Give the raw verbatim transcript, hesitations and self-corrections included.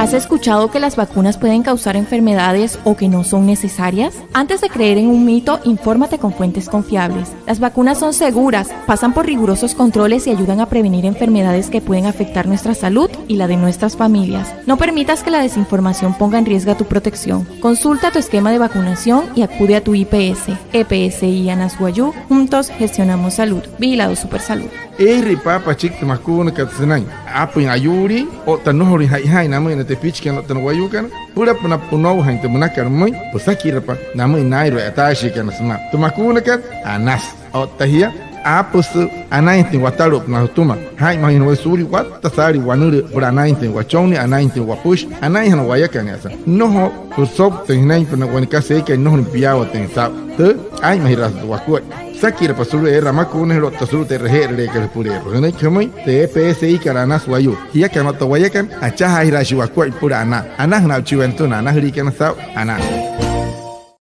¿Has escuchado que las vacunas pueden causar enfermedades o que no son necesarias? Antes de creer en un mito, infórmate con fuentes confiables. Las vacunas son seguras, pasan por rigurosos controles y ayudan a prevenir enfermedades que pueden afectar nuestra salud y la de nuestras familias. No permitas que la desinformación ponga en riesgo tu protección. Consulta tu esquema de vacunación y acude a tu I P S. E P S I Anas Wayuu, juntos gestionamos salud. Vigilado Supersalud. Eeirü'ipa aapachiki tü makuunakat sünain aapüin ayuulin otta nnojolüin ja'ijaain namüin na tepichikana otta na wayuukana. Süpülapünaa pünoujain tü münakat pümüin, püsakirapa namüin naa'inrua a'yataashiikana sümaa. Tü makuunakat, anasü. Otta jia, aapüsü anainjatüin watalu'upünaa jütüma. Jaa'inmajüinjana waya suulia watta saalii wanülüü süpüla anainjatüin wachonnii, anainjatüin wapüshi, anainjana wayakana. Nnojo püsouktüin jünainpünaa wane kasa eekai nnojolüin piyaawatüin saa'u. Tü, aa'inmajiraasü tü wakuaippa. Püsakirapa sulu'u eere amakuunajüle otta sulu'u tü e'raje'erüleekat jüpüleerua. Jünüiki jümüin tü E P S I kat Anas Wayuu. Jiakana otta wayakana, achajaajiraashii wakuaippa süpüla anaa. Anajünaa'uchii waya natüma na anajüliikana saa'u anaa.